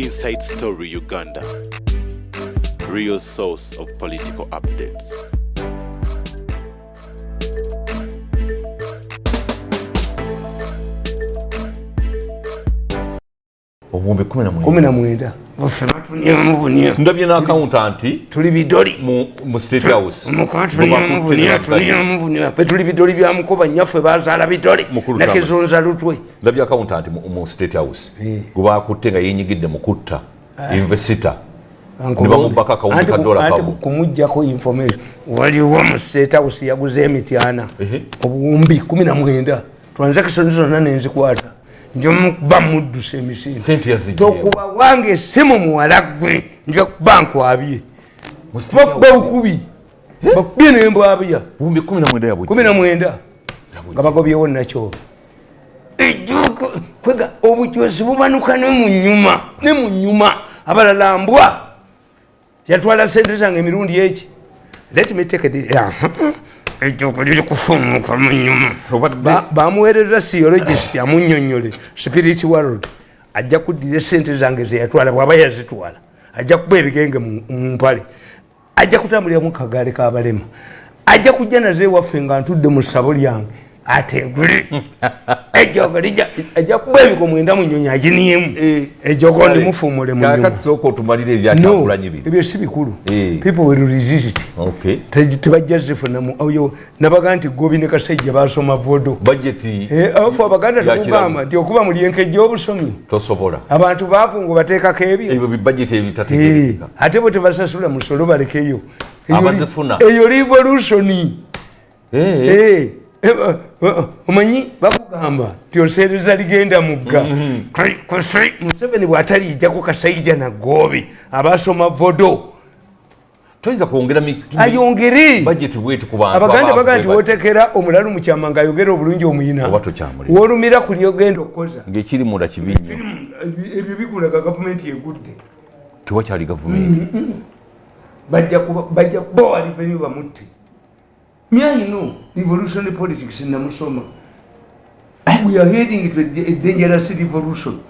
Inside Story Uganda, real source of political updates. Obuwumbi 19. Baffe batunyamu bunya. Ndabye n'accountant tuli bidoli mu State House. Mukatunyamu bunya, tunyamu bunya. Ffe tuli bidoli bya mukoba, nnyaffe bazaala bidoli. Nakizunza lutwe. Ndabye accountant mu State House. Gwe bakutte nga yenyigidde mu kutta investor. Ne bamubbako akawumbi ka dola kamu. Kumuggyako information. Waliwo mu State House yaguze emityana. Obuwumbi 19. Transaction zonna ne nzikwata. Nja mukuba muddusa emisinde. Sente yazigyewo. Tokuba wange essimu muwala ggwe, nja kuba nkwabye. Bakuba bukubi. Bakubye ne mbwabya. Buwumbi 19 yabugye. 19. Nga bagobyewo nakyo. Ejjuuko, kwega obujozi bumanuka ne mu nnyuma, ne mu nnyuma. Abalala mbwa. Yatwala sente zange emirundi eki. Let me take the, Ejjuuko liri kufuumuuka mu nnyuma. Bamuweereza theologist amunnyonnyole spirit world. Ajja kuddira sente zange ze yatwala bw'aba yazitwala. Ajja kuba ebigenge mu mpale. Ajja kutambulira mu kagaali k'abalema. Ajja kujja nazo ewaffe nga ntudde mu ssabo lyange. Ategule. Ejjoogo lijja, ajja kuba ebigo mwenda mu nnyonyi aginiyemu. Ejjoogo ndimufuumule mu nnyuma. Kaakati sooka otumalire ebyakyagulanyi bino. No, ebyo si bikulu. People will resist. Tebajja zifuna mu, oyo, nabaga nti Gobi ne Kasajja basoma vodo. Budget Abafu Abaganda ya kiramu. tukugamba nti okuba mu lyenkejje obusomi. Tosobola. Abantu baavu ngo bateekako ebyo. Ebyo bi budget ebitategeerekeka. Ate bo tebasasula musolo balekeyo. Abazifuna. Eyo revolution. Omanyi bakugamba nti oseereza ligenda mugga. Museveni bw'ataliijjako Kasajja na Gobi abasoma vodo. Toyinza kwongera Ayongere. budget bweti ku bantu Abaganda abaavu baga nti bwe bati. wotekera omulalu mu kyama ng'ayogera obulungi omuyina. Oba tokyamulira. W'olumira ku ly'ogenda okukoza. Ng'ekiri munda kibi nnyo. Ebyo bikulaga gavumenti egudde. Tewakyali gavumenti. Bajja kuba, bajja kuba wali venue bamutte. Me, I know revolutionary politics namusoma. We are heading to a dangerous revolution.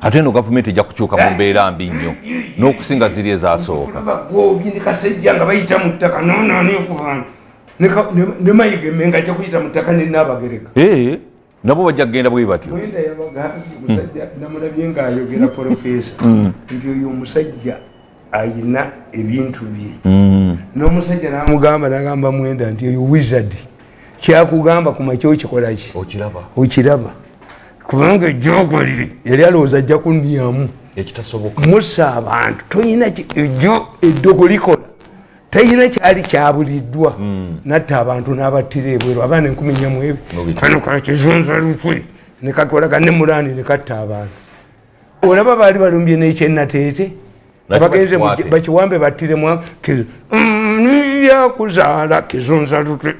Ate eno gavumenti ejja kukyuka mu mbeera mbi nnyo n'okusinga ziri ezasooka. Bagobi ne Kasajja nga bayita mu ttaka, no, no, ne okuva. Ne ka-, ne, ne Mayiga Emmengo ajja kuyita mu ttaka ne Nnaabagereka. Nabo bajja kugenda bwe batyo. Mwenda yabagambye omusajja namulabye ng'ayogera professor nti oyo omusajja ayina ebintu bye. N'omusajja n'amugamba, n'agamba Mwenda nti oyo wizard. Kyakugamba ku makya okikola ki? Okiraba. Okiraba. Kubanga ejjoogo lye yali alowooza ajja kunnyamu. Ekitasoboka. Musa abantu toyina ejjo eddogo likola. Talina kyali kyabuliddwa. N'atta abantu n'abattira ebweru abaana enkumi nnya mu ebiri. N'obiti. Kano ka kizunza lukwe. Ne kakola ka ne Mulani ne katta abantu. Olaba baali balumbye n'ekyennateete. Lwaki Abagenze bakikwate? bakiwambe battire mwa byakuzaala kizunza lutwe.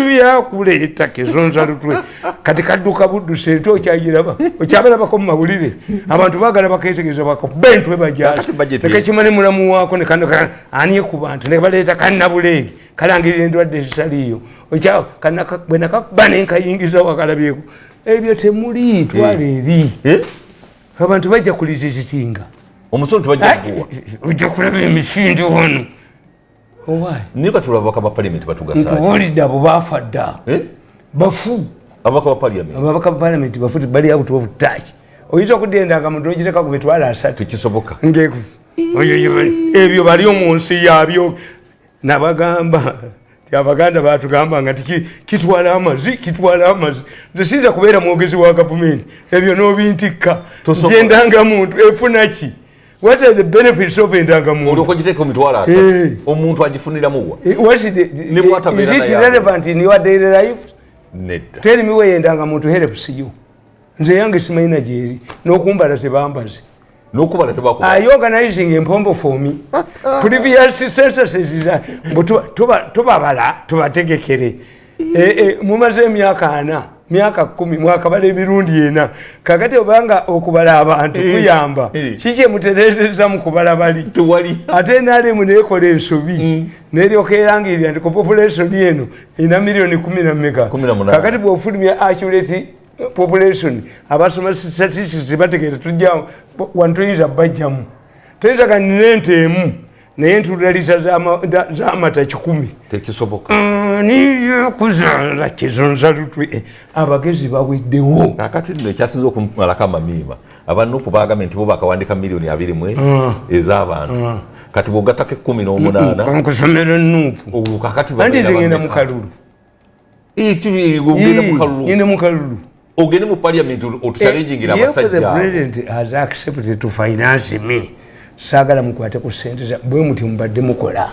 Byakuleeta kizunza lutwe. Kati kadduka buddusa ente okyagiraba. Okyabalabako mu mawulire. Abantu baagala bakeetegereza bakakuba entwe bagyala. Kati budget Tekekimane mulamu waako ne kano ani ku bantu ne baleeta kannabuleegi kalangirira endwadde ezitaliiyo. Bwe nakakuba ne nkayingiza wakalabyeko. Ebyo temuli, twala eri. Abantu bajja kulizizitinga. Omusolo tebajja kuguwa. Ojja kulaba emisinde wano. Owaaye. Naye katula ababaka ba parliament batugasaaki. Nkubuulidde abo baafa dda. Bafu. Ababaka ba parliament. Ababaka ba parliament bafu, bali out of touch. Oyinza okudda endagamuntu n'ogireka ku mitwalo asatu. Tekisoboka. Ngeku. Oyo, oyo, oyo. Ebyo bali mu nsi yaabyo. Nabagamba nti Abaganda baatugamba nga nti kitwala amazzi, kitwala amazzi. Nze siyinza kubeera mwogezi wa gavumenti. Ebyo n'obintikka. Tosobola. Nze endangamuntu efuna ki? What are the benefits of endangamuntu? Olwo okugiteeka mu mitwalo asatu. Omuntu agifuniramu wa? What is the, Ne bw'atabeera is it naye relevant in your daily life? Nedda. Tell me where endangamuntu helps you. Nze yange simanyi na gyeri. N'okumbala tebambaze. N'okubala tebakuba. Are you organizing empombo for me? Previous censuses is, mbu tubabala, tubategekere. Mumaze emyaka ana, myaka 10, mwakabala emirundi ena. Kakati obanga okubala abantu kuyamba. Kiki emutereezezza mu kubala bali? Tewali. Ate NRM neekola ensobi. N'eryoka erangirira nti ku population eno erina miliyoni kumi na mmeka. Kumi na munaana. Kakati bw'ofulumya accurate Population abasoma statistics bategeera, tujja wano, toyinza bajjamu, toyinza kanina ente emu naye ntulira lita z'amata 100. Tekisoboka. Niyo kuzaala kizonza lutwe, abagezi baweddewo. Kakati nno ekyasinza okumalako amamiima, aba NUP bagambye nti bo bakawandika miliyoni 20 ez'abantu. Kati bw'ogattako 18 Kankusomera NUP. Olwo kakati Anti babeera nze ngenda bameka? mu kalulu. Ogenda mu kalulu? Ngenda mu kalulu. Ogende mu parliament otuchallengingira If the abasajja abo. president has accepted to finance me, saagala mukwate ku sente za bwe muti mubadde mukola.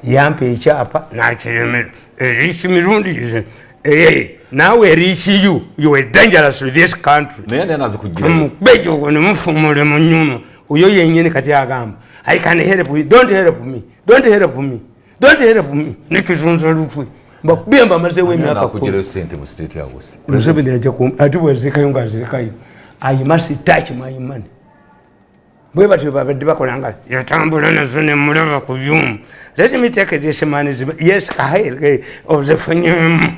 Yampa ekyapa nakiremera eriki mirundi naawe eriki, you are dangerous to this country. Naye ani anazikugirayo? Mubejogo nemufumule mu nyuma oyo yenyini. Kati agamba, "I can help you." Don't help me, don't help me, don't help me. Nekizunza lutwe, mbakubye mbamazeewo Ani emyaka 10. anakugirayo sente mu State House? Museveni ajja ate bwezirekayo nga azirekayo. I must touch my money. Bwe batyo babadde bakola nga yatambula nazo nemulaba ku byuma. Let me take this money. Yes, kahaire ozifunyemu,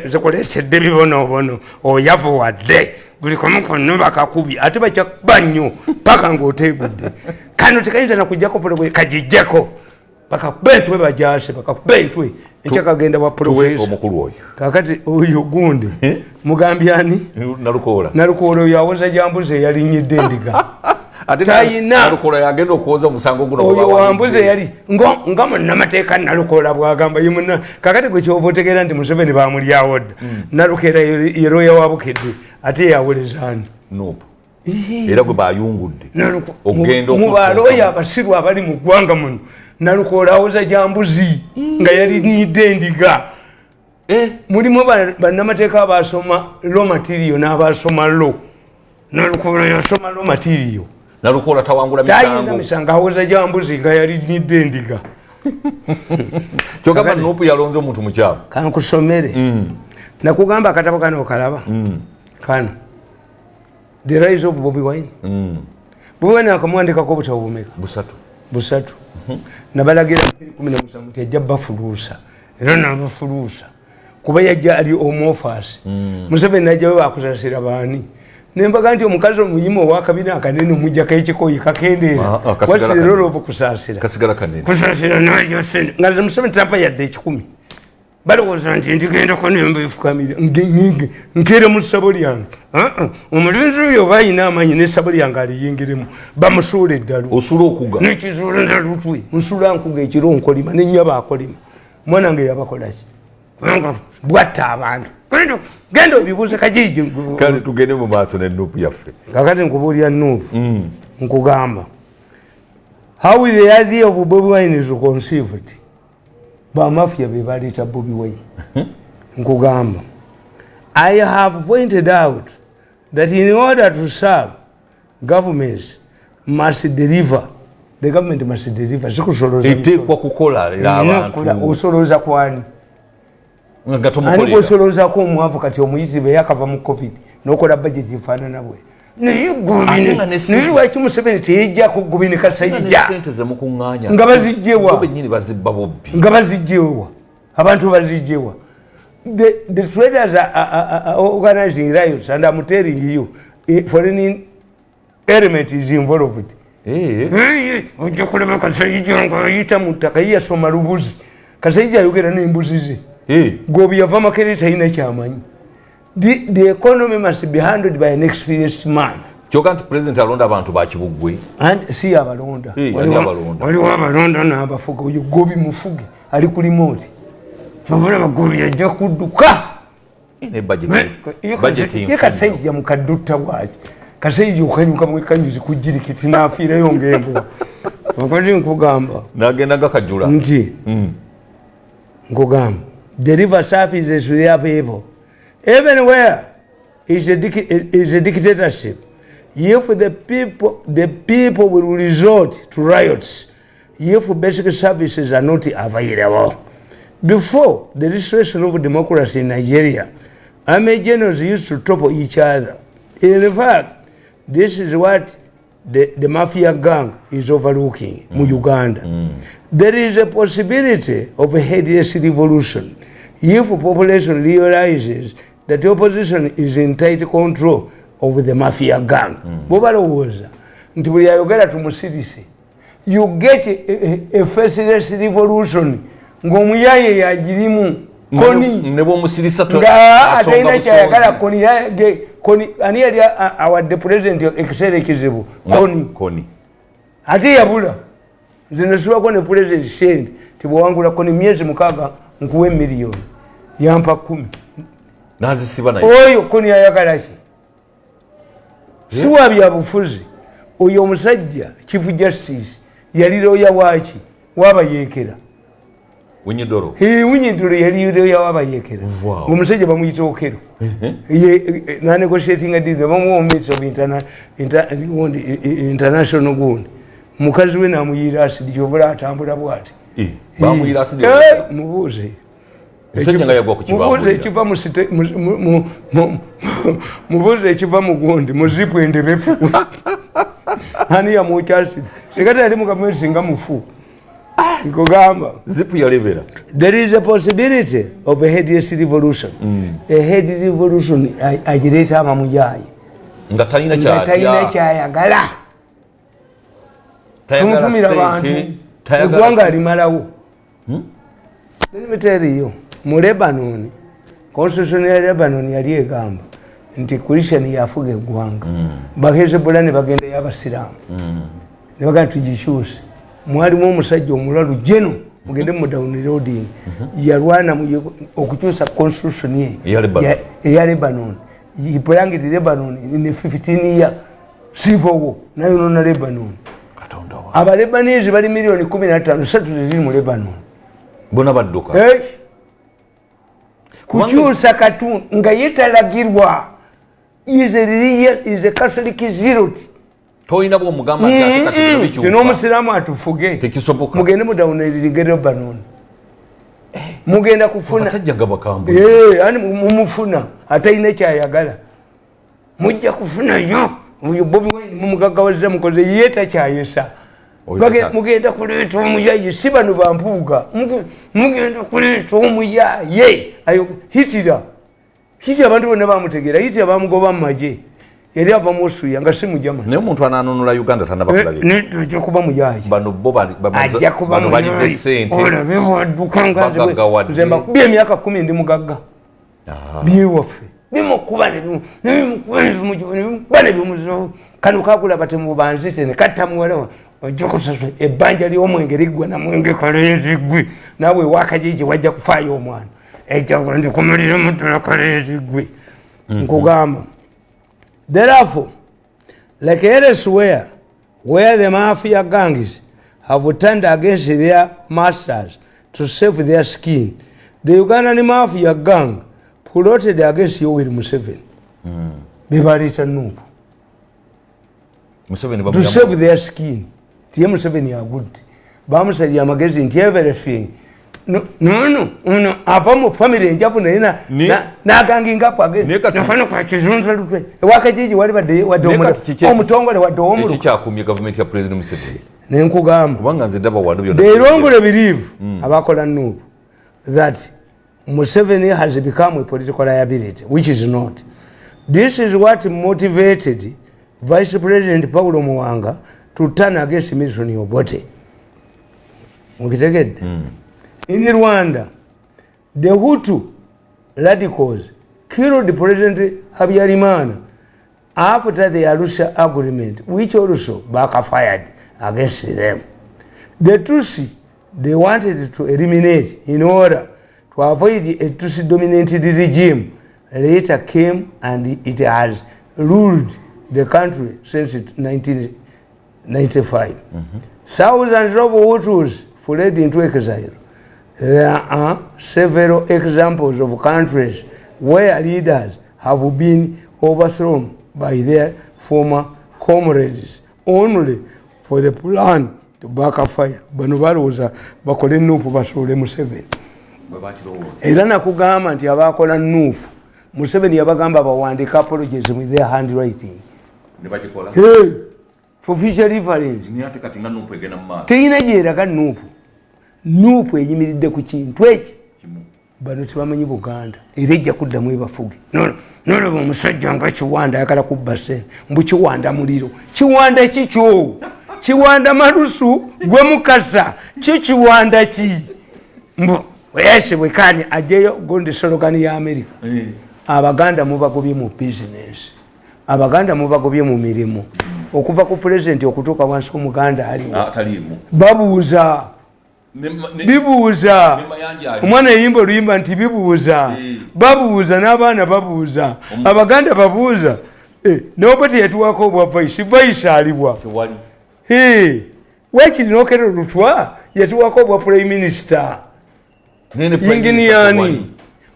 zikuleetedde bibonoobono, oyavuwadde buli kamu konna bakakubye, ate bajja kuba nnyo paka ng'oteegudde. Kano tekayinza nakujjako polo, kagijjeko bakakuba entwe, bajase bakakuba entwe enkyakagenda bwa Tuwe profesa. omukulu oyo. Kakati oyo gundi mugambye ani? Nalukoola. Nalukoola oyo awoza jambuzi eyalinyidde endiga. Ate Tayina. Nalukoola yagenda okuwoza omusango guno. Oyo wambuzi eyali nga munnamateeka Nalukoola bwagamba ye munna. Kakati gwe kyova otegeera nti Museveni bamulyawo dda. Nalukeera ye looya wa Bukedde, ate yawoleza ani? NUP era gwe bayungudde ogenda Mu balooya abasiru abali mu ggwanga muno, Nalukoola awoza jambuzi nga yalinyidde endiga. Mulimu bannamateeka abasoma law material n'abasoma law. Nalukoola yasoma law material. Nalukoola tawangula Tayina misango. Misango, awoza jambuzi nga yalinyidde endiga. Kyogamba NUP yalonze omuntu mukyamu? Kankusomere. Nakugamba akatabo kano okalaba kano, The Rise of Bobi Wine. Bobi Wine akamuwandikako obutabo bumeka? Busatu. Busatu. Nabalagira 17 nti ajja bafuluusa, era nabafuluusa kuba yajja ali omofasi. Museveni najjawe bakusasira baani? Nembaga nti omukazi omuyima owakabina akanene omujjako ekikoyi kakendeera. Kasigala Wasirera kanene. olwokusaasira. Kasigala kanene. Kusasira nayo sente nga nze Museveni tampa yadde 100. Balowooza nti ndigendako nembefukamira nkeere mu ssabo lyange. Ah, omulenzi oyo oba ayina amaanyi n'essabo lyange aliyingiremu, bamusuula eddalu. Osula okuga. Nekizuula nzalutwe nsula nkuga ekiro, nkolima nenyaba akolima. Mwana nge yabakolaki? Kubanga bwatta abantu. Genda obibuuze kajiji. Kale tugende mu maaso ne NUP yaffe. Kakati nkubuulira NUP, nkugamba how the idea of Bobi Wine is conceived. Bamafia be baleeta Bobi Wine. Nkugamba, I have pointed out that in order to serve, governments must deliver. The government must deliver, sikusoloza. Eteekwa kukola era abantu. Osolooza kwani? Nga Ani? tomukolera. Gwosoloozako omwavu kati omuyitibe yakava mu COVID nokola budget efaanana bwe, naye Ate nga ne naye lwaki Museveni teyejjako Gubini Kasayija? Sente zemukuŋŋaanya Nga bazigyewa. Bo bennyini bazibba bubbi. Nga bazigyewa, abantu bazigyewa. The traders are organizing riots and I'm telling you, foreign element is involved. Ojja kulaba Kasayija nga ayita mu ttaka, ye yasoma lubuzi. Kasayija ayogera n'embuzi ze. Gobi yava Makerere, talina kyamanyi. The economy must be handled by an experienced man. Kyokka nti president alonda abantu bakibuggwe. And si abalonda. Ani abalonda? Waliwo abalonda n'abafuga. Oyo Gobi mufuge ali ku remote. Kyovulaba Gobi ajja kudduka. Ne budget Ye Kasajja mukadde bwaki? Kasajja okanyuka mwekanyuzi kujirikiti n'afiirayo ng'embwa. Wakati nkugamba nagenda nga kajula. Nti nkugamba, deliver services to their people. Even where is a dictatorship, if the people will resort to riots if basic services are not available. Before the restoration of democracy in Nigeria, army generals used to topple each other. In fact, this is what the mafia gang is overlooking mu Uganda. There is a possibility of a headless revolution if population realizes that the opposition is in tight control of the mafia gang. Bo balowooza nti buli ayogera tumusirise. You get a faceless revolution ng'omuyaye yagirimu. Kony ne bw'omusirisa nga atalina kyayagala. Kony ani yali awadde president ekiseera ekizibu? Kony. Kony. Ate yabula. Nze nesulako ne president sente, tibwewangula Kony myezi 6 nkuwa emiliyoni, yampa 10. Nazisiba naye. Oyo Kony ayagala ki? Si wa byabufuzi oyo omusajja. Chief Justice yali looya waki? Wabayeekera. Owiny Dollo. Owiny Dollo yali looya wabayeekera. Omusajja bamuyita Okello, nanegotiatinga deal, bamuwa omumitsi of international gundi. Mukazi we namuyiira asidi, kyobula atambula bwati. Bamuyira asidi? Mubuuze. Musajja nga yagwa ku Mubuuze kibambulira. Ekiva mu mubuuze ekiva mu gundi muzipu endebefu, ani yamwokya asidi? Singa teyali mu gavumenti, singa mufu, nkugamba. Zipu yalebera. There is a possibility of a headless revolution. A head revolution agireeta abamuyaye nga talina nga talina kyatya. Kyayagala. Tayagala Tumutumira ssente, bantu. tayagala Eggwanga limalawo. Let me tell you, mu Lebanon, constitution ya Lebanon yali egamba nti Christian yafuga eggwanga. Bahezebola ne bagenda y'abasiraamu ne bagamba tugikyuse. Mwalimu omusajja omulalu jeno, mugende mu downloading, yalwana okukyusa constitution ye. Eya Lebanon. Eya Lebanon. He plunged Lebanon in a 15 year civil war, nayonona Lebanon. Katonda wa Abalebanese bali miliyoni 15, satu teziri mu Lebanon. Bonna badduka. Eh? Kukyusa katundu nga ye talagirwa. Is a religious, is a Catholic zealot. Tolina bwomugamba nti ate kati bino bikyuka. N'omusiraamu atufuge. Tekisoboka. Mugende mudawuneringe Lebanon, mugenda kufuna. Abasajja nga bakambwe. Eh, ani mumufuna atalina kyayagala? Mujja kufunayo oyo Bobi Wine mumugaggawaza, mukoze ye takyayesa. Oyo Mugenda kuleeta omuyaye, si bano bampuuga. Mugenda kuleeta omuyaye. Ayo Hitler, Hitler abantu bonna bamutegeera. Hitler bamugoba mu magye, yali ava mu Austria nga si Mujamani. Naye omuntu ananunula Uganda tannabakulabye. Nedda, ajja kuba muyaye. Bano bo Ajja kuba bano balidde muyaye. ssente. Olabe bwadduka nga nze Bagaggawadde. Nze mbakubye emyaka 10, ndi mugagga. Byewaffe bimukuba nebimukuba nebimukuba nebimuzibawo. Kano kagula batemu banzite ne katta muwala. Ojja kusasula ebbanja ly'omwenge liggwa namwenge kalenzi gwe. Naawe ewakajiji wajja kufaayo omwana ejja ndikumalira muddala kalenzi gwe, nkugamba. Therefore, like elsewhere where the mafia gangs have turned against their masters to save their skin, the Ugandan mafia gang plotted against Yoweri Museveni. Bebaleeta NUP Museveni to save their skin. Tiye Museveni agudde, bamusalira amagezi nti everything no ono ava mu family enjavu, naye nagangingapo. Naye Nakano kakizunza lutwe ewakajiji wali badde wadde Naye kati omutongole wadde owomuluka. Ekikyakumye gavumenti ya President Museveni? Nenkugamba, Kubanga nze ndaba wano byonna they wrongly believe, abakola NUP, that Museveni has become a political liability, which is not. This is what motivated Vice President Paulo Muwanga to turn against Milton Obote. Mukitegedde? In Rwanda, the Hutu radicals killed President Habyarimana after the Arusha agreement, which also backfired against them. The Tutsi they wanted to eliminate in order to avoid a Tutsi dominated regime later came, and it has ruled the country since 1995. Thousands of Hutus fled into exile. There are several examples of countries where leaders have been overthrown by their former comrades only for the plan to backfire. Bano balowooza bakole NUP basuule Museveni. Bwe bakirowooza. Era nakugamba nti abakola NUP, Museveni yabagamba bawandiika apologies with their handwriting. Ne bagikola. Hey, for future reference. Naye ate kati nga NUP egenda mu maaso. Terina gyeraga NUP. NUP eyimiridde ku kintu eki Kimu. Bano tebamanyi Buganda, era ejja kuddamu ebafuge. Nolaba omusajja nga Kiwanda ayagala kubba sente, mbu Kiwanda muliro. Kiwanda kikyo, Kiwanda malusu gwe mukasa ki? Kiwanda ki? Mbu yes, bwekani ajeyo gundi slogan ya America. Abaganda mubagobye mu bizinesi, Abaganda mubagobye mu mirimu, okuva ku pulezidenti okutuuka wansi, Omuganda aliwo? Ah, taliimu. Babuuza. Bibuuza. Ne Mayanja ali. Omwana yayimba oluyimba nti bibuuza. Babuuza n'abaana babuuza, Abaganda babuuza. Noba teyatuwako obwa vice, vice aliwa? Tewali. Wakiri nokera olutwa yatuwako obwa prime minister. Nene prime minister Yinginiani. Tewali.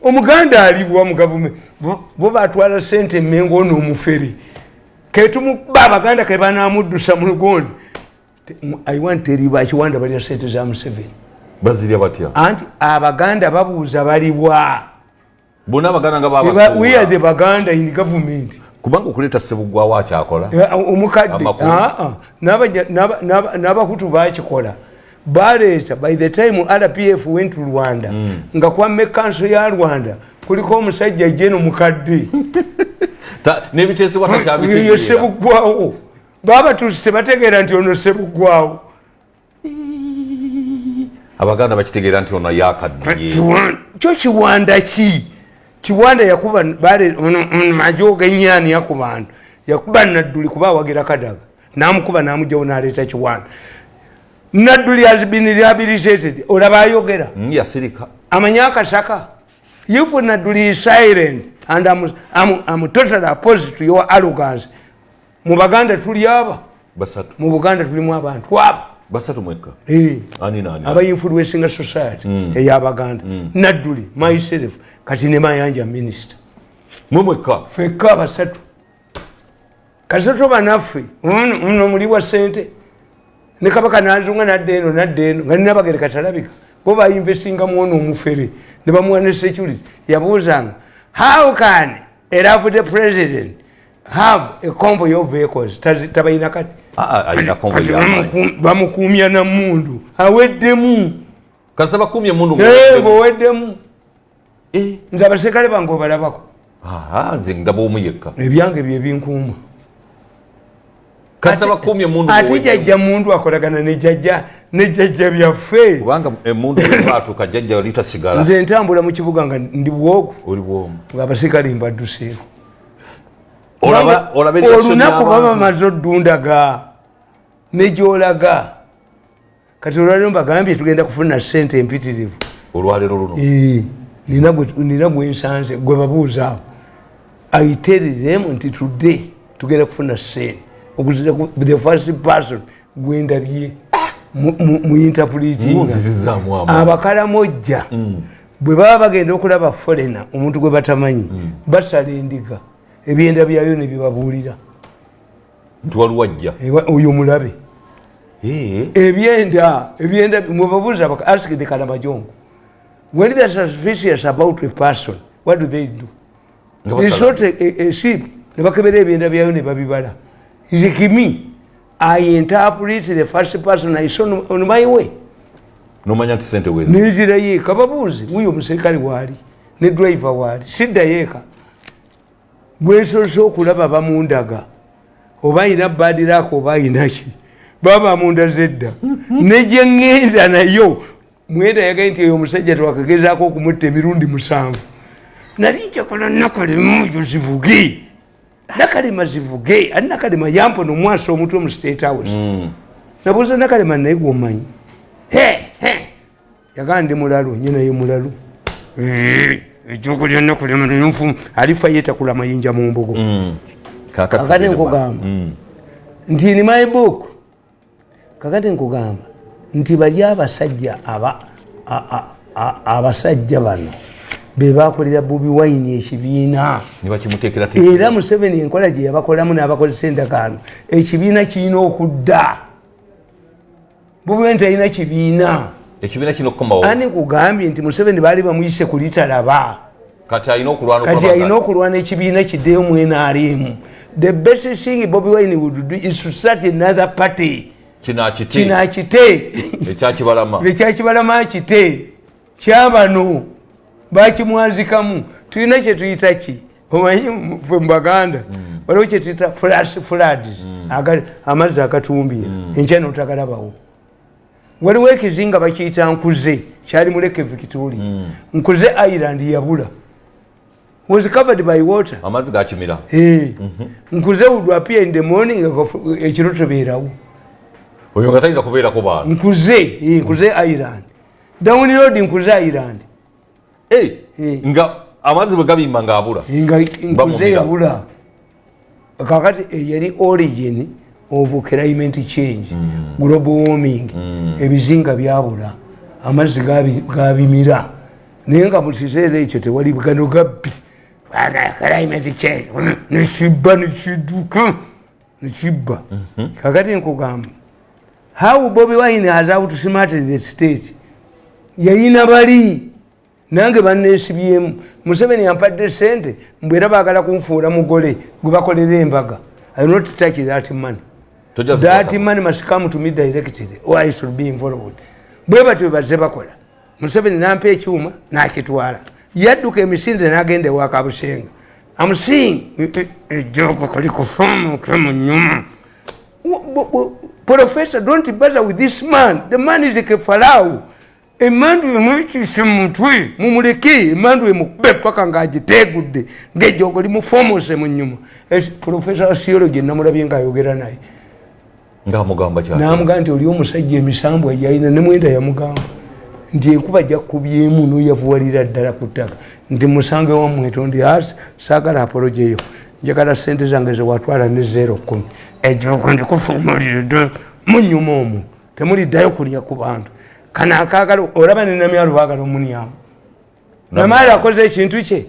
Omuganda aliwa mu gavumenti? Bo batwala sente emengo, ono omufere ketumukuba, Abaganda kebanamuddusa mu lugondi. I want teriba Kiwanda balya sente za Museveni. Bazirya batya? Anti Abaganda babuuza, baliwa? Bonna Abaganda nga We are the babasuula. Baganda in government. Kubanga okuleeta Sebugwawo akyakola. Omukadde. Amakulu. Ah, ah. N'Abahutu bakikola, baleeta. By the time RPF went to Rwanda, nga kwamme kanso ya Rwanda kuliko omusajja jeno mukadde. N'ebiteesebwa Yo. takyabitegeera. Sebuggwawo babatuusi tebategeera nti ono Sebuggwawo. Abaganda bakitegeera nti ono yakaddiye. Kyo Kiwanda ki? Kiwanda yakuba majoga enyani yakubantu, yakuba Nadduli kuba awagira Kadaga, namukuba namugjawo naleeta Kiwanda. Nadduli has been rehabilitated, olaba ayogera. Yasirika. Amanyi akasaka. If Nadduli is silent and I'm totally opposed to your arrogance. Mu Baganda tuli aba Basatu. Mu Buganda tulimu abantu aba. Basatu mwekka? Ani nani? Abainfluencinga society ey'Abaganda: Nadduli, myself, kati ne Mayanja minister. Mwe mwekka? Fekka abasatu. Kasatu banaffe ono muli wa sente ne Kabaka nazunga nadda eno, nadda eno nga ninabagereka talabika. Bo bainvestinga muono omufere ne bamuwa ne security. Yabuuzanga, "How can a loved president have a convoy of vehicles?" Tabalina kati. Ah, ah, alina convoy Kati y'amaanyi. bamukuumya namundu, aweddemu. Kasita bakumye emundu. Bweweddemu. Nze abaserikale bange obalabako? Aha, nze ndaba omu yekka. Ebyange byebinkuuma. Kasita bakumye emundu. Ate jajja mundu akolagana ne jajja ne jajja byaffe. Kubanga emundu bwebatuuka jjajja litasigala. Nze ntambula mu kibuga nga ndi bwogu. Oli bwomu. Nga abaserikale mbadduseeko. Olaba reaction Olunaku baba y'abantu. maze oddundaga negyolaga. Kati olwaliro mbagambye tugenda kufuna sente empitirivu. Olwaleero luno? Eh, nina gwensanze gwe babuuza awo. I tell them nti today tugenda kufuna sente okuzira the first person gwendabye mu interpreting. Munzizizaamu amaanyi. Abakalamojja bwe baba bagenda okulaba foreigner, omuntu gwe batamanyi, basala endiga, ebyenda byayo ne bibabuulira. Nti waliwo ajja. Oyo mulabe. Eh, Ebyenda mwebabuuza, ask the Kalamajongo, when they are suspicious about a person, what do they do? Nga They basala. sort a sheep ne bakebera ebyenda byayo ne babibala. Is me, I interpret the first person I saw on my way. Nomanya nti sente wezi. Nenzirayo eka, babuuze wuyo omuserikale waali ne driver waali. Siddayo eka, gwensoose okulaba bamundaga oba ayina badiraka oba ayinaki, baba mundaze edda negye ŋŋenda nayo. Mwenda yagaye nti eyo omusajja twakagezaako okumutta emirundi 7. Nali njagala Nakalema oyo zivuge, Nakalema zivuge. Ani Nakalema yampona omwasa omutwe mu State House. Nabuuza Nakalema, naye gwomanyi? Yagaa ndi mulalu, nye naye mulalu. Ekyokulya Nakalema nfu alifa yetakula mayinja mu mbugo. Kakati Kakati tugende nkugamba maaso. nti in my book, kakati nkugamba nti bali abasajja abasajja bano be bakolera Bobi Wine ekibiina. Ne bakimuteekera. Era Museveni enkola gye yabakolamu n'abakozesa endagaano, ekibiina kirina okudda. Bobi Wine talina kibiina. Ekibiina kino okukomawo. Ani kugambye nti Museveni baali bamuyise kulitalaba? Kati alina okulwana. Kati okulaba. Alina okulwana ekibiina kiddeyo mu NRM. The best thing Bobi Wine would do is to start another party. Kino akite. Kino akite. Ekyakibalama. Ekyakibalama akite kyabano. Bakimwazikamu. Tulina kyetuyita ki, omanyi ffe mu Baganda waliwo kyetuyita flash floods, amazzi agatumbira enkya notagalabawo. Waliwo ekizinga bakiyita Nkuze, kyali mu Lake Victoria. Nkuze Island yabula, was covered by water. Amazzi gakimira. Hey. Nkuze would appear in the morning, ekiro tebeerawo. Oyo nga tayinza kubeerako bantu. Nkuze, Nkuze Island, down road, Nkuze Island. Eh, nga amazzi bwe gabimba ng'abula. Nga Nkuze Bamumira. yabula. Kakati eyali origin of climate change, global warming. Ebizinga byabula, amazzi gabimira, naye nga mu kiseera ekyo tewali gano gabbi. Climate change nekibba, nekiduka, nekibba. Kakati nkugamba how Bobi Wine has outsmarted the state. Yayina bali nange banesibyemu. Museveni yampadde sente, mbwera baagala kunfuula mugole gwe bakolera embaga. I will not touch that money. Tojja That zikwata. money must come to me directly or I should be involved. Bwe batyo bazze bakola. Museveni nampa ekyuma nakitwala, yadduka emisinde nagenda ewa Kabusenga. I'm seeing ejjogo kalikufamuke mu nyuma. Professor, don't bother with this man. The man is like a pharaoh. Emandu emwekise mutwe, mumuleke emandu emukube paka ng'agitegudde ng'ejjogo limufomose mu nyuma. Professor Theology namulabye ng'ayogera naye. Ng'amugamba kyaki? Namugamba nti oli omusajja emisambwa gyalina ne mwenda, yamugamba nti enkuba jakubyemu noyavuwalira ddala ku ttaka, nti musange wamweto ndi asi, saagala apology eyo, njagala sente zange zewatwala ne 0.10. Ejjogo ndikufumulire munyuma omwo, temuliddayo kulya ku bantu. Kano akagala olaba ne Namyalo baagala omunyamu. Namyalo akoze ekintu kye.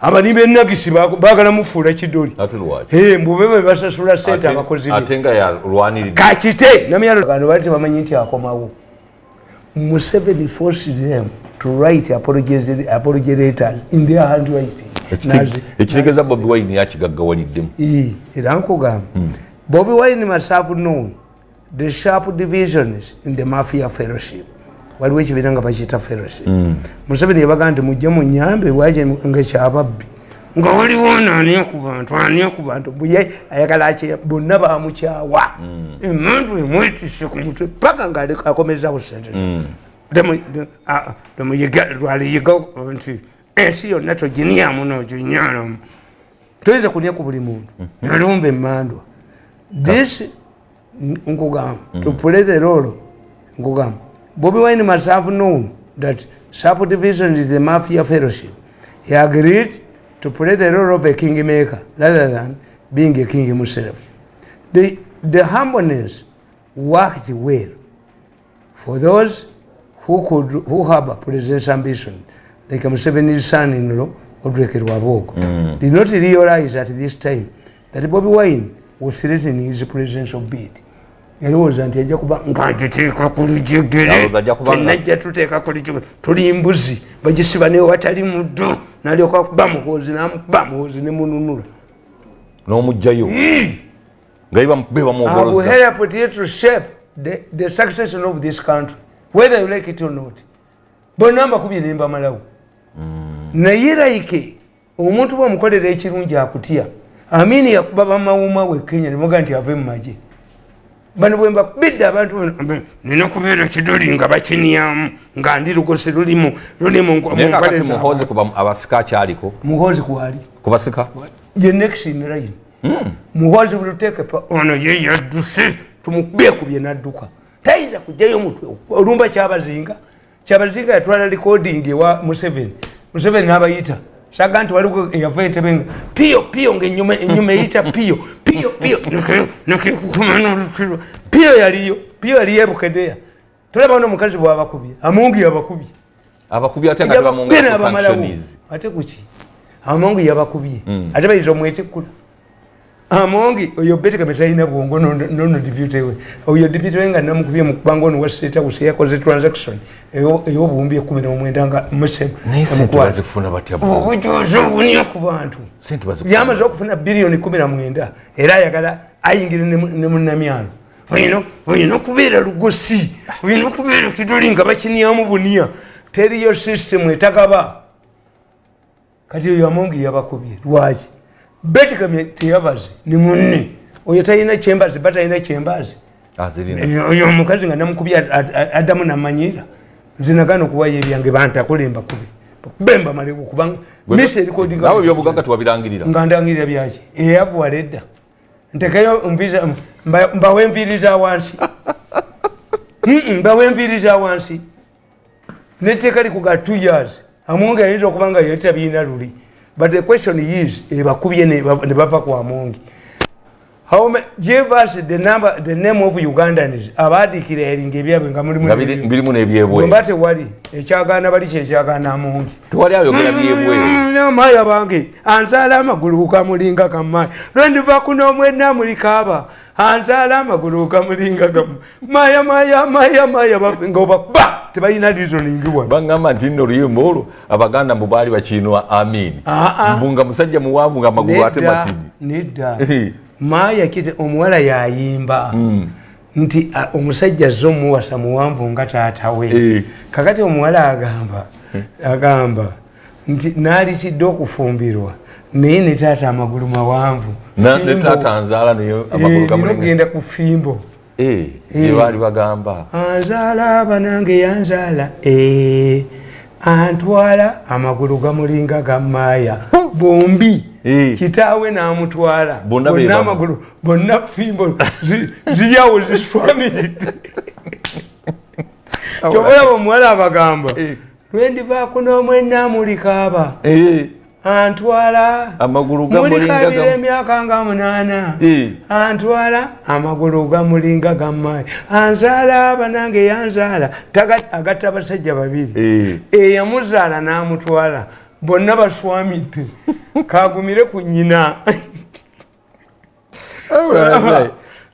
Abali b'enagisi baagala mufuula kidoli. Ate lwaki? Mbube bwe basasula sente abakozi be. Ate nga yalwaniridde. Kakite Namyalo bano bali tebamanyi nti akomawo. Museveni forced them to write apology letters in their handwriting. Ekitegeeza Bobi Wine yakigaggawaliddemu. Era nkugamba, Bobi Wine must have known the sharp divisions in the mafia fellowship. Waliwo ekibiina nga bakiyita fellowship. Museveni yabaga nti mujje munyambe waki nga kyababbi, nga waliwo ono ani ku bantu, ani ku bantu buye ayagala aki, bonna bamukyawa. Emandu emwetise ku mutwe paka nga akomezawo sente. Lwaliyiga nti ensi yonna toginyamu noginyalamu, toyinza kunya ku buli muntu. Nalumba emandwa this nkugamba to play the role. Nkugamba Bobi Wine must have known that subdivision is the mafia fellowship. He agreed to play the role of a kingmaker rather than being a king himself. The humbleness worked well for those who have a presidential ambition, like Museveni's son-in-law, Odrek Rwabwogo, did not realize at this time that Bobi Wine was threatening his presidential bid. Yalowooza nti ajja kuba ng'agiteeka ku lujegere. Alowooza ajja kuba Ffenna tuteeka ku lujegere, tuli mbuzi bagisiba naye watali muddo, n'alyoka akuba Muhoozi, n'amukuba Muhoozi ne mununula. N'omugjayo nga be I will bamwogoloza. help you to shape the succession of this country, whether you like it or not. Bonna mbakubye ne mbamalawo. Naye like omuntu bw'omukolera ekirungi akutya. Amini yakuba bamawuma we Kenya ne mugaa nti ave mu magye. Bano bwe mbakubidde abantu bano, nina kubeera kidoli nga bakinyamu nga ndi lugose lulimu mu Naye mpale kakati zaabwe. Muhoozi kuba abasika akyaliko? Muhoozi kwali. Kubasika. Ye next in line. Muhoozi will take ono ye yadduse, tumukubye kubye n'adduka, tayinza kujjayo mutwe olumba Kyabazinga. Kyabazinga yatwala recording ewa Museveni. Museveni n'abayita saga nti waliwo eyava entebe nga piyo piyo nga enyuma eyita piyo piyo piyo nekikukuma n'olutiro. Piyo yaliyo, piyo yaliyo ebukedeya. Tolaba ono omukazi bwabakubye, Amongi yabakubye. Abakubye ate nga tebamwongera ku N'abamalawo. sanctions. Ate kuki Amongi yabakubye? Ate bayinza omwetikkula Amongi oyo betikame talina bwongo. Nono deputy we, oyo deputy we nga namukubye mukubanga ono wa State House yakoze transaction ey'obuwumbi 19 nga Naye sente bazifuna batya bo? Obujuzi obunya ku bantu. Sente bazifuna. Yamaze okufuna biliyoni 19, era ayagala ayingire ne munnamyalo. Olina okubeera lugosi, olina okubeera kidoli nga bakinyamu bunia. Teriyo system etagaba. Kati oyo Amongi yabakubye lwaki? Beti Kamya teyabaze ni munne oyo talina chambers, batalina chambers. Oyo omukazi nga namukubye addamu namanyira, nze nagaana okuwayo ebyange, bantakole mbakube bemba maleko kubanga misi erikodinga. Nawe ebyobugagga tewabirangirira. Nga ndangirira byaki? Eyavuwala edda, ntekayo mbawe enviiri za wansi, mbawe enviiri za wansi, netteeka likuga 2 years. Amongi ayinza okuba nga yali tabiina luli, but the question is, ebakubye ne bava ku Amongi. Give us the number, the name of Ugandans abadeclaringa ebyabwe nga mulimu Nga birimu n'ebyebweru. Mba tewali ekyagaana bali kyekyagaana Amongi. Tewali ayogera byebweru. Maaya bange anzaala amagulu kamulinga kamaaya, lwendiva kuno omwenna mulikaaba, anzaala amagulu kamulinga gamu maya maya maya maya, nga obakuba tebalina reasoning wano. Baŋŋamba nti nno oluyimba olwo Abaganda mbu baali bakiinwa Amini. Ah, ah. Mbu nga musajja muwanvu nga amagulu ate Nedda, matini. Nedda, maaya kite omuwala yayimba nti omusajja azze omuwasa muwanvu nga taata we. Kakati omuwala agamba nti naalitidde okufumbirwa, naye ne taata amagulu mawanvu. Ne Fimbo. taata nzaala naye amagulu Nina gamulinga. okugenda ku fimbo. Gye baali bagamba. Anzaala banange yanzaala, antwala amagulu gamulinga gamaaya bombi. Kitaawe n'amutwala. Bonna be bonna bamu. Amagulu bonna fimbo ziryawo ziswamiridde. Kyobalaba omuwala abagamba, lwendivaako n'omwenna mulikaaba, antwala Amagulu gamulinga mulikabira emyaka nga 8. Antwala amagulu gamulinga gamayi, anzaala banange yanzaala. Agatta abasajja babiri, eyamuzaala n'amutwala, bonna baswamidde, kagumire ku nnyina.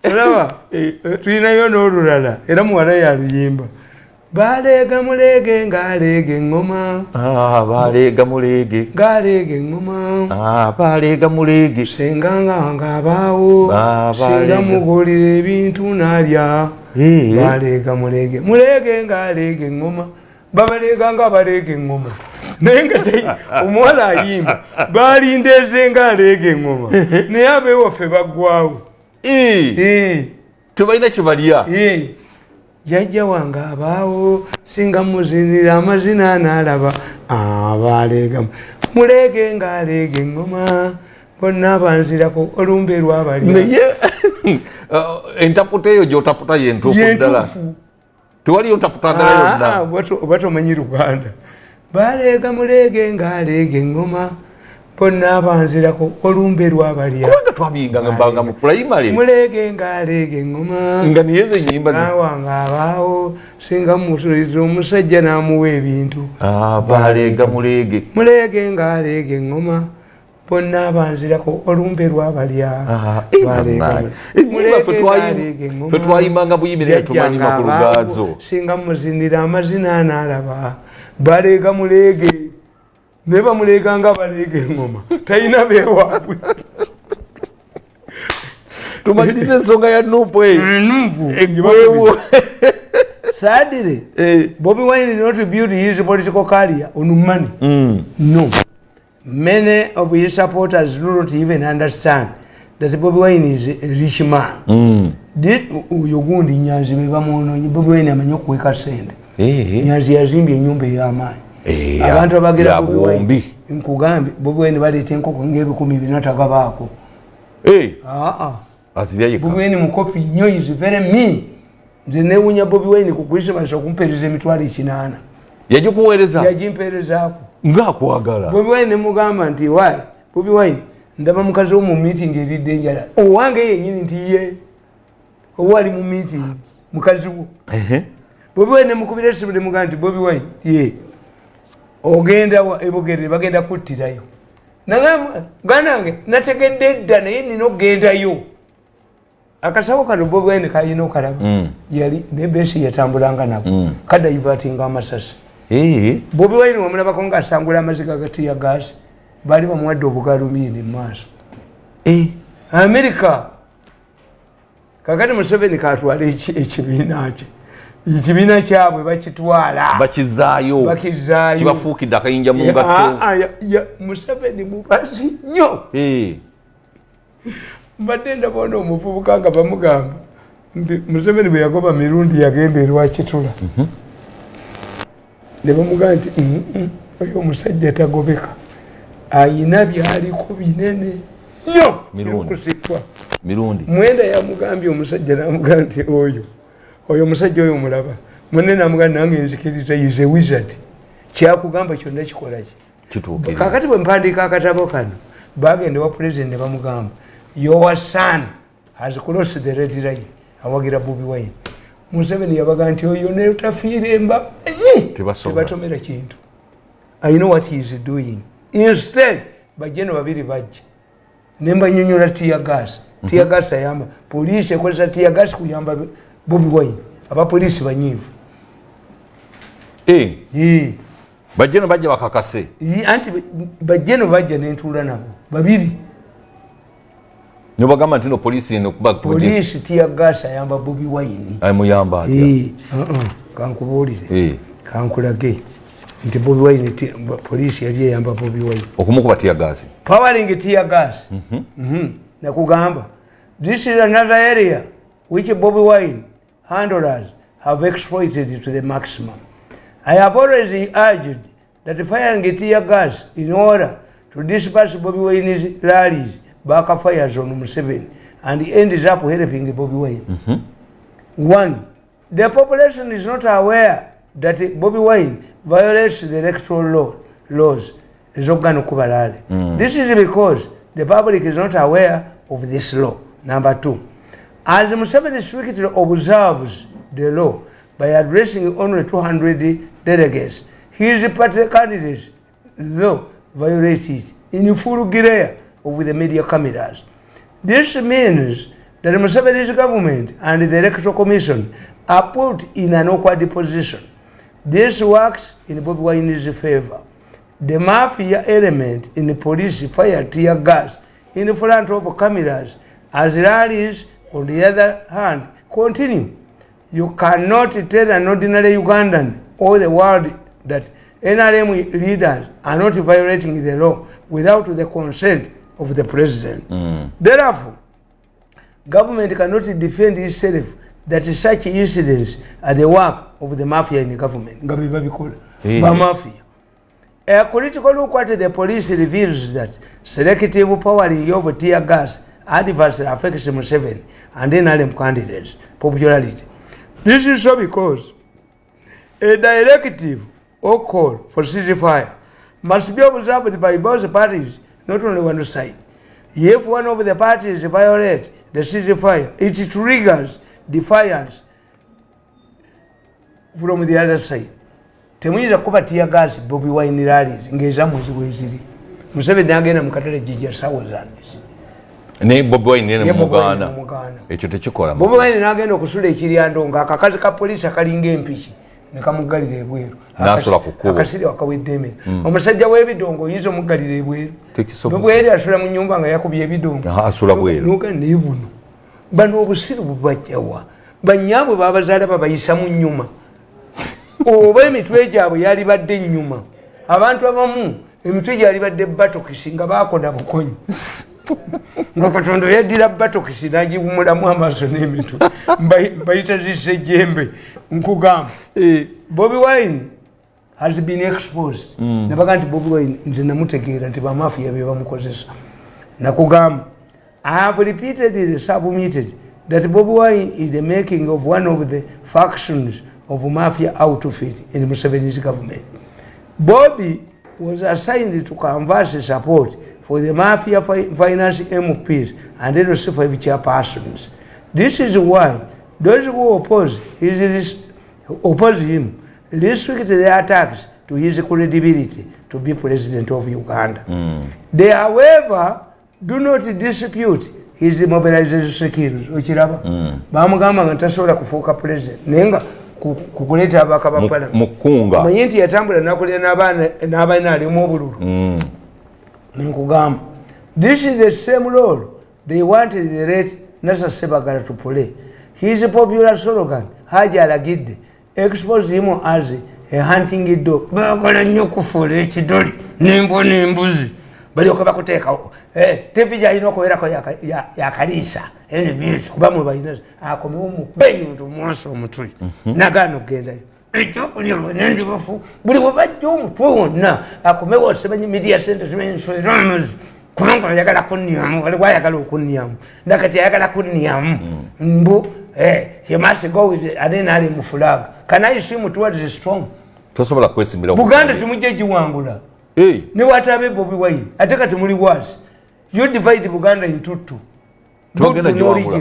Olaba tulinayo n'olulala, era muwala yaluyimba, baleega muleege ng'aleega eŋŋoma. Ah, baleega muleege. Ng'aleega eŋŋoma. Ah, baleega muleege. Senga nga ng'abaawo. Ba- Senga baleega. mugulira ebintu n'alya. Baleega muleege muleege ng'aleega eŋŋoma, babaleega nga baleega eŋŋoma, naye nga omuwala ayimba balindeeze ng'aleega eŋŋoma, naye abeewaffe baggwawo. Tebalina kyebalya. Jjajja wange abaawo, singa muzinira amazina n'alaba abaleega muleege ng'aleega eŋŋoma, bonna banzirako olumbe lwabalya. Naye entaputa eyo gyotaputa yentuufu ddala? Yentuufu. Tewaliyo ntaputa ndala yonna? Ah, oba tomanyi Luganda, baleega muleege ng'aleega eŋŋoma, bonna banzirako olumbe lwabalya. Kubanga twabiyinganga mbanga mu pulayimale. Muleege ng'aleega eŋŋoma. Nga niye ze nyimba Wange abaawo, singa musuliza omusajja n'amuwa ebintu. Ah, baleega muleege. Muleege ng'aleega eŋŋoma, bonna banzirako olumbe lwabalya. Ah, Baleega bannange. Ennyimba ffe Muleege ng'aleega eŋŋoma. ffe twayimbanga buyimbi naye tumanyi Jjajja makulu ng'abaawo, gaazo. Singa muzinira amazina n'alaba baleega muleege, naye bamuleega nga baleega eŋŋoma, talina beewaabwe. Tumalirize ensonga ya NUP eyo. NUP. Eggwewo. Thirdly, Bobby Wine did not build his political career on money. No. Many of his supporters do not even understand that Bobby Wine is a rich man. Oyo gundi Nyanzi be bamwonoonye. Bobby Wine amanyi okuweka sente. Nyanzi yazimbye ennyumba ey'amaanyi. Abantu abagira ya Bobi Wine, buwumbi. Nkugambye, Bobi Wine baleeta enkoko ng'ebikumi 400 tagabaako. Ah, ah. Azirya yekka. Bobi Wine mukopi nnyo, is very mean. Nze newunya Bobi Wine ku Christmas okumpeereza 800,000. Yagikuweereza? Yagimpeerezaako. Ngaakwagala. Bobi Wine nemugamba nti why Bobi Wine, ndaba mukazi wo mu meeting eridde enjala, owange yenyini, nti ye owa ali mu meeting mukazi wo. Bobi Wine nemukubira esimu nemugamba nti Bobi Wine ye ogenda ebugerere bagenda kuttirayo. Nagamba ganange nategedde edda, naye nina okugendayo. Akasawo kano Bobi Wine kalina okalaba. Yali ne besi yatambulanga nako kadivertinga amasasi. Bobi Wine wamulabako ngaasangula amaziga ga tear gas, baali bamuwadde obugalumiini mu maaso. Amerika. Kakati Museveni katwale ekibiina kye. Ekibiina kyabwe bakitwala. Bakizaayo. Bakizaayo. Kibafuukidde akayinja mu ngatto. Museveni mubazi nnyo. Mbadde ndabona omuvubuka nga bamugamba nti Museveni bwe yagoba Mirundi yagenda erwakitula. Ne bamugamba nti oyo omusajja tagobeka, ayina byaliko binene nnyo. Kusifwa Mirundi Mwenda yamugambye omusajja namugamba nti oyo omusajja oyo mulaba munne namugamba nange nzikiriza is a wizard, kyakugamba kyonna kikola ki. Kakati bwe mpandiika akatabo kano bagenda wa president ne bamugamba your son has crossed the red line, awagira Bobi Wine. Museveni yabaga nti oyo netafiire emba tebatomera kintu. I know what he is doing. Instead bajeno babiri bajja nembanyonyola tear gas. Tear gas ayamba poliisi ekozesa tear gas kuyamba Bobi Wine. Abapoliisi banyiivu. Bajeno bajja bakakase. Anti bajeno bajja nentuula nabo babiri. Nobagamba nti no poliisi eno kuba poliisi tear gas ayamba Bobi Wine. Ayamuyamba atya? Kankubuulire. Kankulage nti Bobi Wine poliisi yali eyamba Bobi Wine okumukuba tear gas. Powering tear gas. Nakugamba this is another area which Bobi Wine handlers have exploited to the maximum. I have already urged that firing tear gas in order to disperse Bobi Wine's rallies backfires on Museveni and ends up helping Bobi Wine. One, the population is not aware that Bobi Wine violates the electoral laws. This is because the public is not aware of this law. Number two, as Museveni strictly observes the law by addressing only 200 delegates, his party candidates, though, violate it in full glare of the media cameras. This means that Museveni's government and the Electoral Commission are put in an awkward position. This works in Bobi Wine's favor. The mafia element in the police fire tear gas in front of cameras as rallies, on the other hand, continue. You cannot tell an ordinary Ugandan or the world that NRM leaders are not violating the law without the consent of the president. Therefore, government cannot defend itself that such incidents are the work of the mafia in the government. Mafia. A critical look at the police reveals that selective powering of tear gas adversely affects Museveni and NRM candidates' popularity. This is so because a directive or call for ceasefire must be observed by both parties, not only one side. If one of the parties violates the ceasefire, it triggers defiance from the other side. Temuyinza kuba tear gas Bobi Wine rallies ng'ezammwe weziri. Museveni n'agenda mu katale Jinja ssaawa zange. Naye Bobi Wine ne mugaana. Ekyo tekikola. Bobi Wine n'agenda okusula ekiryando ng'akakazi ka poliisi akalinga empiki ne kamuggalira ebweru. N'asula ku kkubo. Akasiri akawedde emmere. Omusajja w'ebidongo oyinza omuggalira ebweru. Bobi Wine asula mu nnyumba nga yakubye ebidongo. Asula bweru. N'oga naye buno. Bano obusiru bubajjawa. Banyaabwe babazaala babayisa mu nnyuma. Oba emitwe gyabwe yali badde ennyuma. Abantu abamu emitwe gyali badde batokisi nga baakona bukonyi. Nga Katonda yaddira batokisi n'agiwumulamu amaaso n'emitwe. Mbayita zissejjembe nkugamba. Bobi Wine has been exposed. Nabaga nti Bobi Wine nze namutegeera nti bamafiya be bamukozesa. Nakugamba, I have repeatedly submitted that Bobi Wine is the making of one of the factions of mafia outfit in Museveni's government. Bobby was assigned to canvass support for the mafia finance MPs and LC5 chairpersons. This is why those who oppose him restrict their attacks to his credibility to be president of Uganda. They, however, do not dispute his mobilization skills. Okiraba? Bamugamba nga tasobola kufuuka president. Naye nga kukuleeta ababaka ba parliament. Mukunga. Omanyi nti yatambula n'akolera n'abaana alimu obululu. Nkugamba. This is the same role they wanted the late Nasser Ssebagala to play. His popular slogan, Haji Alagidde, Expose him as a hunting dog. Baagala nnyo okufuula ekidoli nembwa n'embuzi, balyoka bakuteekawo TV gyalina okubeerako yakaliisa NBS, kuba mwe balina. Akomewo mubenyo mwasa omutwe, nagaana okugendayo. Ekyokulya nendibafu buli bwe bajja omutwe wonna akomewo. Simanyi media center, simanyi nswera amazzi, kubanga ayagala kunyamu. Waliwo ayagala okunyamu, nakati ayagala kunyamu mbu he must go with an NRM flag. Can I swim towards the storm? Tosobola kwesimbira. Buganda temujja giwangula. Hey. Ne watabe Bobi Wine, ate kati muli wasi. You divide Buganda into two. Togenda giwangula.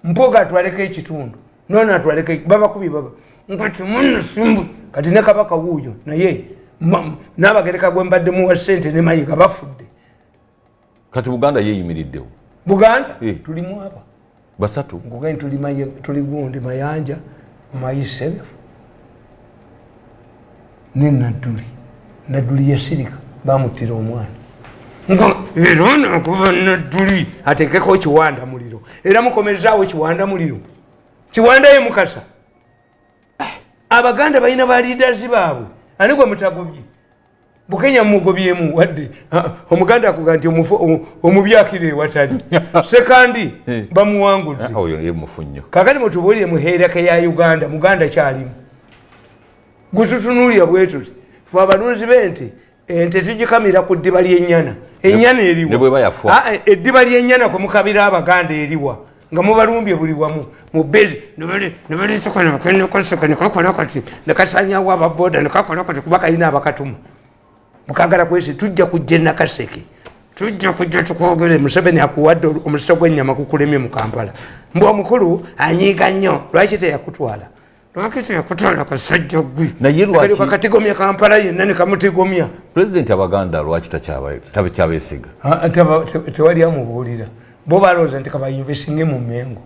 Mpoga atwaleko ekitundu, nono atwaleko, babakubi baba nkati muno simbu. Kati ne Kabaka wuuyo, naye n'Abagereka gwe mbadde muwa ssente ne Mayiga bafudde. Kati Buganda yeyimiriddewo. Buganda Eh. tulimu aba Basatu. Nkugaye tuli gundi Mayanja, myself ne Nadduli. Nadduli yasirika, bamuttira omwana nga era ono akuba Nadduli atekeko Kiwanda muliro, era mukomezaawo Kiwanda muliro. Kiwanda ye Mukasa. Abaganda balina ba leaders baabwe. Ani gwe mutagobye? Bukenya mugobyemu wadde. Ah, Omuganda akuga nti omubyakira ewatali Sekandi. Eh. Bamuwangudde. Ah, oyo ye mufu nnyo. Kakati mutubuulire, muheereke ya Uganda, Muganda kyalimu gwetutunuulira bwe tuti? Fe abalunzi b'ente, ente tugikamira ku ddiba ly'ennyana. Ennyana eriwa? Ne bweba yafa. Ah, eddiba ly'ennyana kwe mukabira Abaganda eriwa, nga mubalumbye buli wamu mu bezi nebalitukanekakolakati nekasanyawo ababoda nekakola kati, kuba kalina abakatuma mukagala kwesi. Tujja kujja enakaseke, tujja kujja tukwogere. Museveni akuwadde omusito gw'ennyama kukulemye mu Kampala. Mbw omukulu anyiiga nnyo. Lwaki teyakutwala? Lwaki teyakutwala, kasajja gwe? Naye lwaki- Katigomya Kampala yenna nekamutigomya. Pulezidenti Abaganda lwaki takyabesiga? Ah, tewali amubuulira. Bo balowooza nti kabayinvesinge mu Mengo.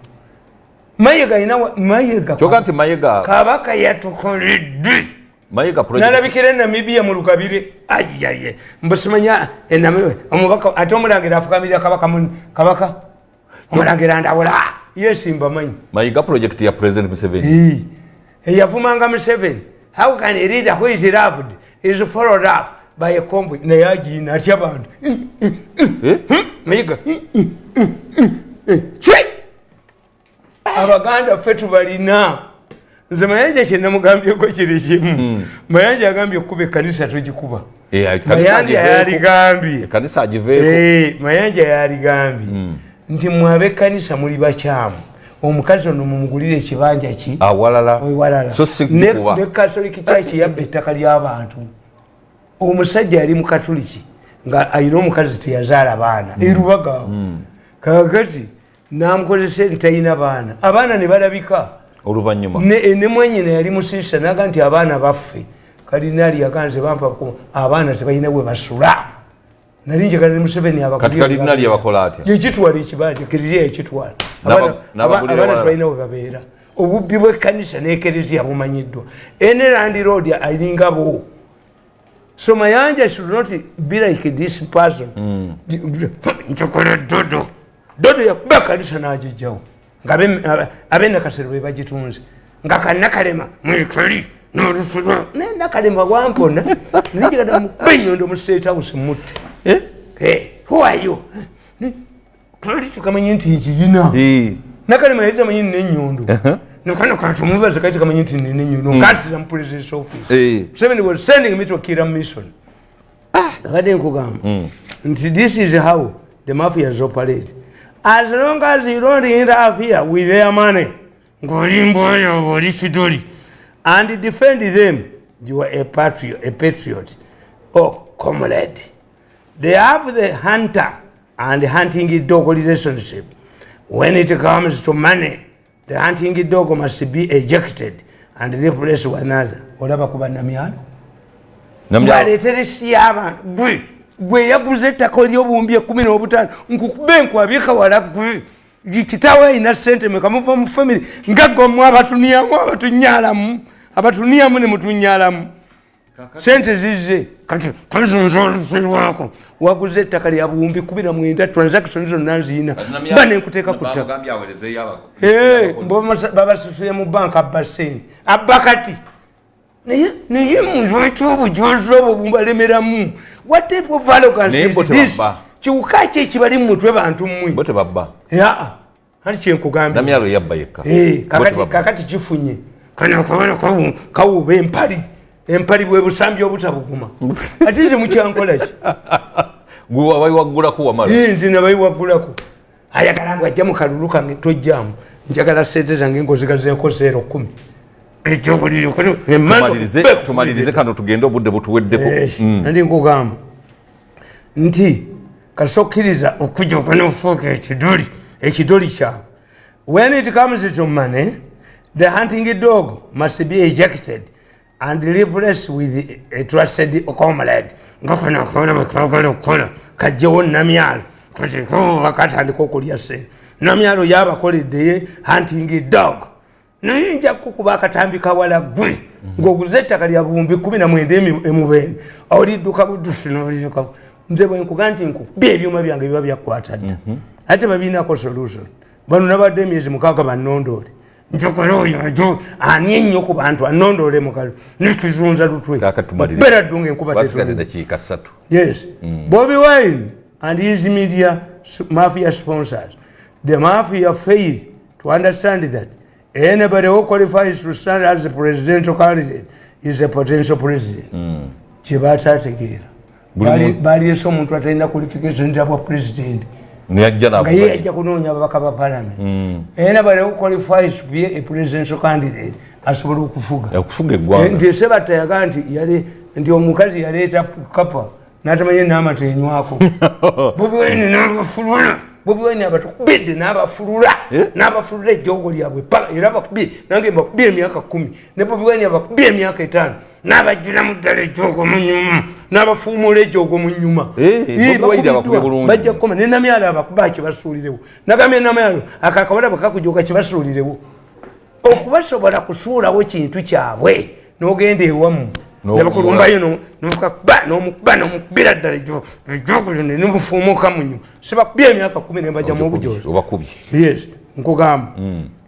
Mayiga alina Mayiga. Kyokka nti Mayiga Kabaka yatukoledde. Mayiga project Nalabikira e Namibia mu lugabire. Ayaye, mbusimanya omubaka ate omulangira afukamirira kabaka kabaka omulangira ndawula yesimba manyi. Mayiga project ya President Museveni. Eyavumanga Museveni. How can a leader who is loved is followed up by a convoy? Naye agiina atya abantu? Eh? Mayiga ki? Abaganda ffe tubalina. Nze Mayanja kyenamugambyeko kiri kimu. Mayanja agambye okukuba ekkanisa, tugikuba. Eh, ekkanisa Mayanja agiveeko. yaligambye. Ekkanisa agiveeko. Eh, Mayanja yaligambye nti mwe ab'ekkanisa muli bakyamu. Omukazi ono mumugulire ekibanja ki awalala. Ewalala. So si kuba. Ne Catholic Church yabba ettaka ly'abantu. Omusajja yali mukatuliki nga ayina omukazi teyazaala baana eRubaga awo. Kakati namukozesa nti talina baana, abaana ne balabika oluvannyuma. Ne mwenyina yali musiisa naga nti abaana baffe. Kalinaali yaganze bampa abaana tebalina bwe basula. Nali njagala ne Museveni. Kati Kalinaali yabakola atya? Yekitwala ekibanja, kereziya yekitwala. N'abagulira Abaana walala. tebalina bwe babeera. Obubbi bw'ekkanisa n'ekereziya bumanyiddwa. Ene landlord alinga bo. So Mayanja should not be like this person. Njokola dodo dodo yakuba ekkanisa n'agijjawo nga abenakasero be bagitunze nga kanakalema mwekali n'olufulo naye Nakalema wampona nijagala mukuba enyondo mu State House mutte. Eh? Hey, who are you? Twali tukamanyi nti nkiyina. Eh. Nakalema yali tamanyi nina enyondo. Nakano katumubaza kali tamanyi nti nina enyondo. Nkatira mu president's office. Eh. Museveni was sending me to Kira mission. Akadde nkugamba nti this is how the mafias operate. As long as you don't interfere with their money, ng'oli mbwoyo oli kidoli, and defend them, you are a patriot, a patriot or comrade. They have the hunter and hunting dog relationship. When it comes to money, the hunting dog must be ejected and replaced with another. Olaba kuba Namyalo. Baleetere esi y'abantu. Gwe gwe yaguze ettaka ery'obuwumbi 15, nkukube enkwabye kawala. Gwe kitaawe alina ssente meka? Muva mu family ngagga, mmwe abatuniyamu, abatunyalamu, abatuniyamu ne mutunyalamu. Sente zize kati kazunzolufirwako waguze ettaka lya 19,000, transaction zonna nziina, ba nenkuteeka ku ttaka. Babasusuye mu banka, abba sente, abba kati. Naye muntu ekyobujozi obwo bubalemeramu. What type of arrogance is this? Kiwuka ki ekibali mu mutwe, bantu mmwe? Bo tebabba. Aa, anti kyenkugambye. Namyalo yabba yekka. Kakati kifunye kano akabona kawuba empali, empali bwe busambi obutabuguma. Ate nze mukyankola ki? Gwe wabayiwaggulako wamala. Nze nabayiwaggulako. Ayagala ngu ajja mu kalulu kange, tojjaamu. Njagala sente zange ngozigazeeko 0.10. Tumalirize kano tugende, obudde butuweddeko. Andi nkugamba nti kasokkiriza okujja nofuuka ekidoli, ekidoli kyabwe. When it comes to money, the hunting dog must be ejected and replaced with a trusted comrade. Nga kano akabona bwekagala okukola kajjewo Namyalo, katandika okulya sente. Namyalo yabakoleddeye hunting dog, naye nja kukuba akatambi kawala gwe ng'oguze ettaka lya 19,000 emubende, olidduka buddusi noliduka. Nze bwe nkuga nti nkubye ebyuma byange biba byakwata dda, ate babirinako solution. Bano nabadde emyezi 6 bannondoole. Njagala oyo ajo ani ennyo ku bantu anondoole mukalo nekizunza lutwe bera ddunga enkuba. Wasigadde dakiika 3. Yes. Bobby Wine and his media mafia sponsors. The mafia failed to understand that anybody who qualifies to stand as a presidential candidate is a potential president. Kye batategeera, baliese omuntu atalina qualification zabwa president neyajja. Nga ye yajja kunoonya ababaka ba parliament. Anybody who qualifies to be a presidential candidate asobola okufuga. Okufuga eggwanga. Nti Sebatta yagaa nti yali nti omukazi yaleeta kapa n'atamanye n'amata enywako. Bobi Wine n'abafulula, Bobi Wine abatukubidde n'abafulula. Eh? N'abafulula ejjoogo lyabwe paka era bakubye nange mbakubye emyaka 10 ne Bobi Wine abakubye emyaka 5 n'abajjiramu ddala ejjoogo mu nyuma, n'abafuumula ejjoogo mu nyuma. Eh, Bobi Wine abakubye bulungi. Bajja kukoma ne Namyalo abakuba kibasuulirewo. Nagambye Namyalo akakawala bwe kakujoka kibasuulirewo, okubasobola kusuulawo kintu kyabwe n'ogenda ewamu nebakulumbayo nokakuba nomukuba nomukubira ddala ejjogo lino nemufuumuka munyuma. Sibakubye emyaka 10 nembajamu obujozi. Obakubye. Yes, nkugamba,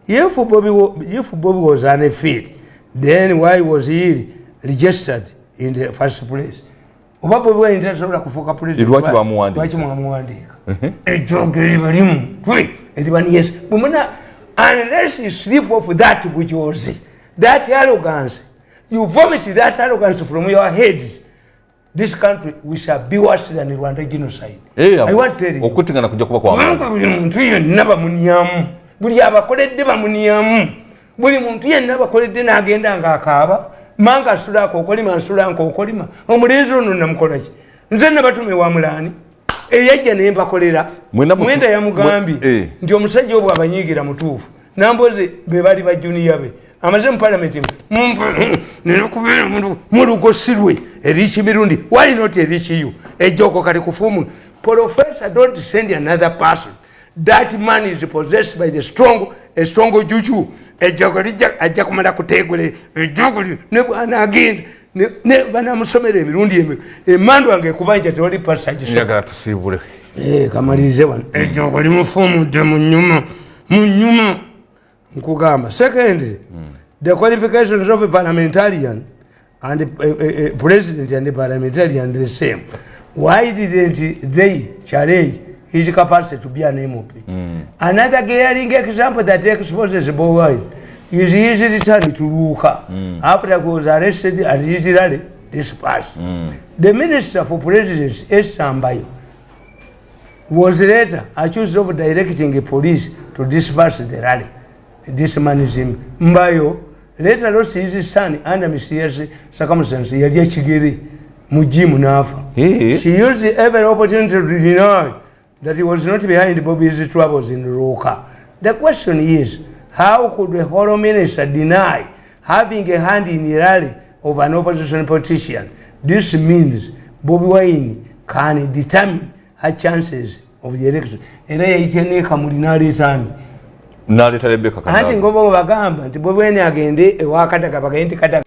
if Bobby was unfit, then why was he registered in the first place? Oba Bobi Wine tasobola kufuuka president, Lwaki bamuwandiika? Lwaki mwamuwandiika? Ejjogo eribalimu twe eribaniese bwemuna, unless you slip off that bujozi, that arrogance, you vomit that arrogance from your heads, this country we shall be worse than Rwanda genocide. I want to tell you. Okuttingana kujja kuba kwa maanyi. Kubanga buli muntu yenna bamunyamu, buli abakoledde bamunyamu, buli muntu yenna abakoledde n'agenda ng'akaaba manga asula akokolima, nsula nkokolima. Omulenzi ono namukolaki? Nze nabatuma ewa Mulaani eyajja nembakolera. Mwenda yamugambye nti omusajja obwo abanyiigira mutuufu. Namboze be bali bajuniya be amaze mu palamenti nekubeera mulugosirwe eriki mirundi. Why not erikiyu ejjoko kali kufumu? Professor, don't send another person. That man is possessed by the strong, a strong juju. Ejjoko lijja ajja kumala kutegule ejjoko ne bwanagenda ne banamusomera emirundi emeka emandu wange ekubanja tewali passage. Njagala tusiibule. Kamalirize wano. Ejjoko limufumudde mu nyuma, mu nyuma. Nkugamba, secondly, the qualifications of a parliamentarian and a president and a parliamentarian the same. Why didn't they challenge his capacity to be an MP? Another glaring example that exposes Bobi Wine is his return to Luuka after he was arrested and his rally dispersed. The minister for presidency, Esther Mbayo, was later accused of directing the police to disperse the rally. This man is him. Mbayo later lost his son under mysterious circumstances. Yali ekigere mu gym n'afa. Hey. She used every opportunity to deny that he was not behind Bobby's troubles in Luuka. The question is, how could a whole minister deny having a hand in the rally of an opposition politician? This means Bobby Wine can determine her chances of the election. Era yayite ne Kamuli n'aleeta ani? N'aleeta Rebecca Anti Kadaga. ngoba bagamba nti Bobi Wine agende ewa Kadaga, bagende nti Kadaga.